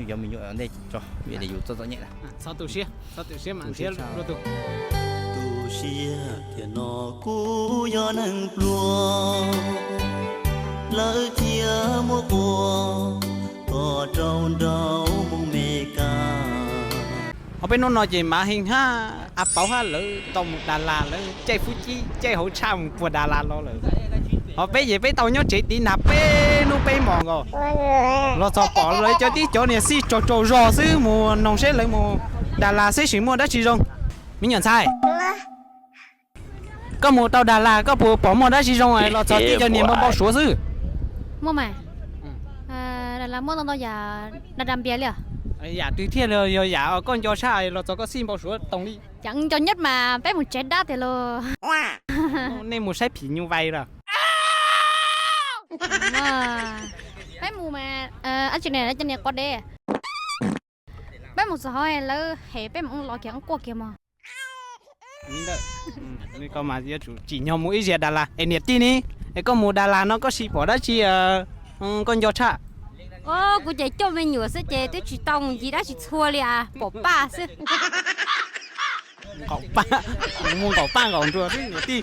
Yog me nyuam ntej tso, vim tias yus txom txom nyem na. Txhob tu siab, txhob tu siab mas nrhiav lwm tus. Tu siab tiam no kuv yog neeg pluag, lawv thiaj muab quaj kom rau nraum Moos Mes Kas. Ho peb hnub no ces Mav Heej hab A Pauv hab lawv tau mus Das Las, lawv caij fub cib caij hauv tshaj mus puag Das Las los lawm. Ho peb ces peb tau nyob tsev tiv nag peb hnub peb hmos nkaus. Los txog pom lawv cov tib cov niag xij tsaug tsaug zog xwb, mus noog seb lawv mus Das Las seb sis muaj dab tsi zoo. Me nyuam ntxhais, koj mus tau Das Las koj puas pom muaj dab tsi zoo los txog tib cov niag npau npau suav xwb? Muaj mas. Das Las muaj ntau ntau yam da da npias li os. Yam twg thiaj li yog yam koj nco tshaj los txog koj xij npau suav toog li? Yam nco nhất mas peb mus tsev dab tiag lauj. Nej mus saib phim nyuj vais lawm? Peb mus mas, ab tsi ne, cov niag quav dev. Peb mus txog hauv lawv hem peb mus los kiag quaj kiag mog. Koj mas yuav tsum tsim nyog mus ib zaug Das Las es niam tij ne, es koj mus Das Las no koj sis pom dab tsi koj nco tshaj? Kuv ces coj me nyuam xwb ces twb tsis tau mus ncig dab tsi txhua li as, pom paj xwb. Nqaum paj, mus nqaum paj nqaum nruas xwb niam tij,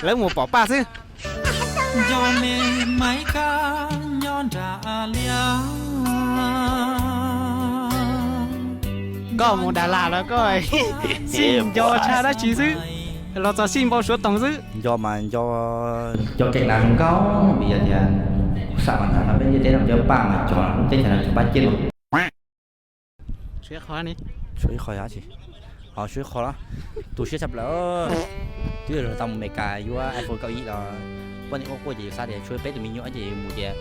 lawv mus pom paj xwb. Nco me Maiv Kab nyob nram liaj. Koj mus Das Las los koj xij nco tshaj dab tsi xwb, los txog xij npau suav toog xwb? Nco mas nco, nco kev nas zoo nkauj vim yog tias kuv xam mas ntawm no peb ntiaj teb no cov paj mas cov teb chaws no cov paj ciaj no. Tshuav ib qho, tshuav ib qho, tu siab tshaj plaws. Twb yog tau mus Mes Kas yuav iPhone kaum yim los poj niam quaj quaj ces yus xav tias tshuav peb tus me nyuam ces yus mus tias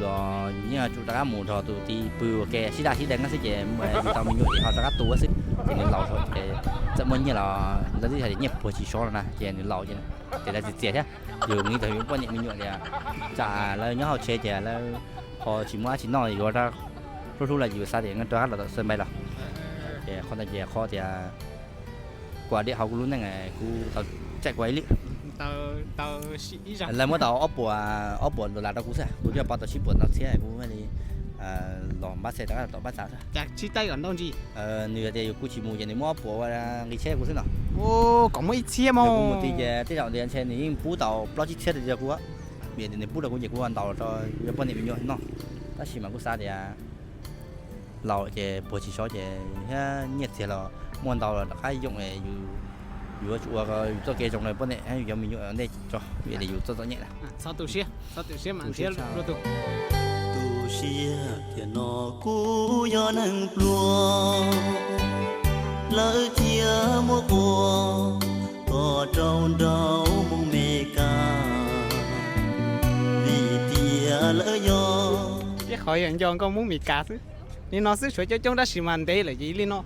los yus yeej yuav tsum rov qab mus nrog tus tij pw ua ke sib daj sib deev xwb ces mus tsis tau me nyuam ces ho rov qab tu xwb. Ces nws laus ces txawm muaj nyiaj los lawv twb hais tias nyiaj puag tsis sov no na ces nws laus ces lawv txiav txiav thiab. Yus mus ib tug yus poj niam me nyuam tias tsam lawv nyob hauv tsev ces lawv ho tsis muaj dab tsi noj yuav rov hlub hlub los yus xav tias rov qab los tawm xav npai los. Ces qhov ntawd ces qhov tias kuv ua diam hauv kuv lub neej kuv tau tsaim kuv ib lwm. Lawv muab tau ob puas, ob puas dollar rau kuv xwb, kuv twb pab tau tsib puas ntau txhiab kuv li los npab xe rov qab tom pab txav xwb. Nws tias yog kuv tsis mus ces nws muab ob puas ua nqi tsheb kuv xwb no. Kom muaj ib txhiab mas kuv mus tid ces tej zaum ntias ntshe nws yeej pub tau plaub tsib txhiab rau kuv. Vim tias nws pub rau kuv ces kuv ua ntau rau kuv cov poj niam me nyuam noj. Tab sis mas kuv xav tias laus ces puag tsis sov ces thiab nyiaj txiag los muaj ntau los rov qab yoo, yus yuav tsum ua yus txoj kev zoo rau poj niam yus cov me nyuam ntej tso, vim tias yus txom txom nyem na. Tu siab tiam no kuv yog neeg pluag, lawv thiaj muab quaj kom rau nraum Moos Mes Kas, vim tias lawv yog. Ib qhov yog nco nkauj Hmoob Mes Kas xwb, li no xwb tshuav coob coob tab sis mas ntev lawm ces li no.